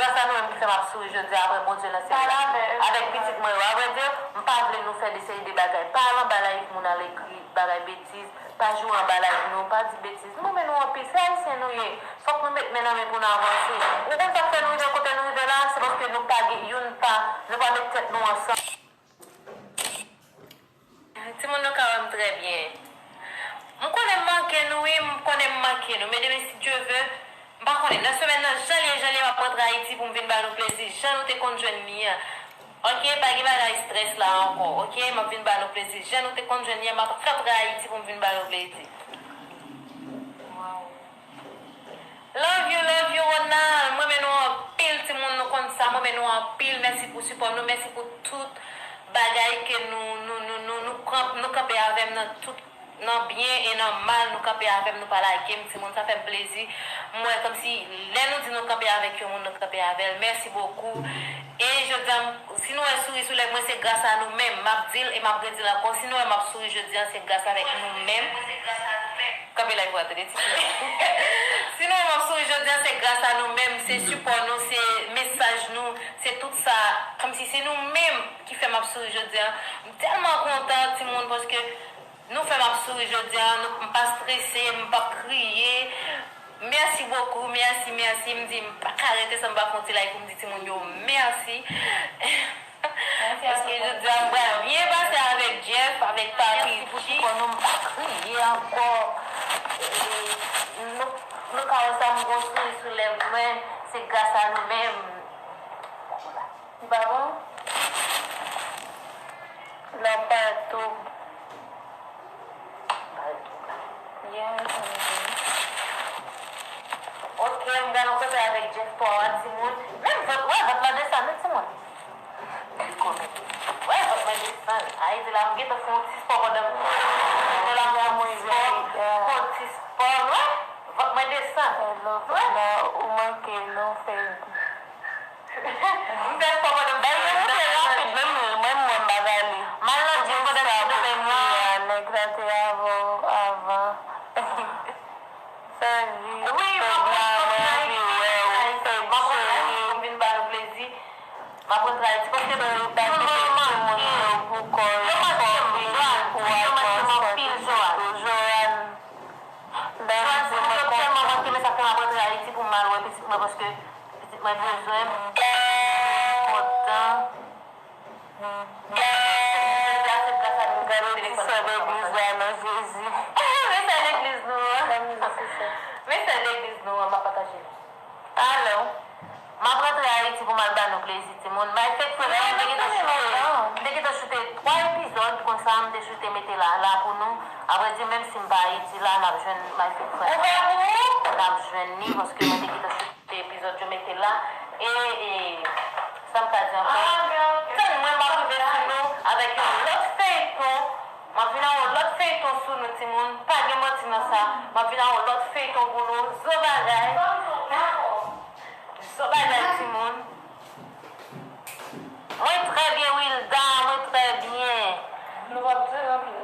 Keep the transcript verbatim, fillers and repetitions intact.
Gras a nou menm ki fè m ap souri jodi a, apre Bondye nan syèl la, avèk pitit mwen yo. Avrèdi, m pa vle nou fè de seri de bagay. Pa al anba live moun al ekri bagay betiz, pa joure anba live nou, pa di betiz. M renmen nou anpil, se ayisyen nou ye. Fòk nou met men nan men pou n avanse. Ou konn sa k fè nou rive kote nou rive la? Se paske nou pa gen, youn pa, nou pa met tèt nou ansanm. Timoun, nou ka wè m trè byen. M konnen m manke nou, wi, m konnen m manke nou. Men demen, si Dye ve, m pa konnen. Nan semèn nan, jan l ye, jan l ye, m ap rantre Ayiti pou m vin ba nou plezi, jan nou te konn jwenn li an. Oke, pa gen bagay estrès la ankò. Oke, m ap vin ba nou plezi, jan nou te konn jwenn li an, m ap rantre Ayiti pou m vin ba nou plezi. Love you, love you, Ronald. M renmen nou anpil, timoun, nou konn sa. M renmen nou anpil. Mèsi pou sipò nou. Mèsi pou tout bagay ke nou, nou, nou, nou, nou, kanp, nou kanpe avè m nan tout, nan byen e nan mal. Nou kanpe avè m, nou pa lage m, timoun. Sa fè m plezi. M wè kòmsi lè nou di nou kanpe avèk yon moun, nou kanpe avè l. Mèsi bokou. E jodi a, si nou wè souri sou lèv mwen, se gras a nou menm. M ap di l e m ap redi l ankò. Si nou wè m ap souri jodi a, se gras avèk nou menm. Kanpe live la, tande ti. Si nou wè m ap souri jodi a, se gras a nou menm, se sipò nou, se mesaj nou, se tout sa. Kòmsi se nou menm ki fè m ap souri jodi a. M tèlman kontan, timoun, paske nou fè m ap souri jodi a, nou, m pa strese, m p ap kriye. Mèsi bokou, mèsi, mèsi. M di, m pa ka rete san m pa fè yon ti live pou m di timoun yo mèsi. Paske jodi a, m pral byen pase avèk Jeff, avèk Papi G. Mèsi pou sipò nou, m pa kriye ankò. E, nou, nou ka wè sa, m gon souri sou lèv mwen, se gras a nou menm. Li pa bon? Nan pa tou. Yes, honey. Ok, m pral rankontre avèk Jeff twa a, timoun. Menm vant, wè, vant la desann, wi, timoun. Li komèt. Wè, vant mwen desann. Ayiti la, m gentan fè yon ti spò pandan m, pandan m fè yon ti spò, fè yon ti spò, wè, vant mwen desann. Hello, Fedna, ou manke nou, Fed. M fè spò pandan m fè. Bèl li moute rapid, menm, menm mwen m pa ka li. M al nan gym pandan m te domi, mwen. Nèg la te avè w avan. Fè vi, wi, m ap pran, m ap pran Ayiti, m ap pran Ayiti pou m vin ba nou plezi. M ap rantre Ayiti paske nou manke m. Nou manke m, Joanne. Nou manke m anpil, Joanne. Joanne, si nou tèlman manke m, e sa fè m ap rantre Ayiti pou m al wè pitit mwen paske pitit mwen bezwen m. Kontan. Gade ti sè legliz la nan Jezi. Men sè legliz nou an. Men sè legliz nou an, m ap pataje li. Alo. M ap rantre Ayiti pou m al ba nou plezi, timoun. My Fake Friend la, m te gentan choute, m te gentan choute twa epizòd, konsa m te choute mete la, la pou nou. Avrèdi, menm si m pa Ayiti la, n ap jwenn My Fake Friend. N ap jwenn li, paske mwen te gentan choute epizòd yo mete la. E, e, sa m ka di ankò? Tann mwen, m ap rive sou nou avèk yon lòt feyton. M ap vin ak yon lòt feyton sou nou, timoun. Pa gen manti nan sa. M ap vin ak yon lòt feyton pou nou. Zo bagay. Zo bagay, timoun. Mwen trè byen, Wilda. Mwen trè byen. Nou p ap dire anpil.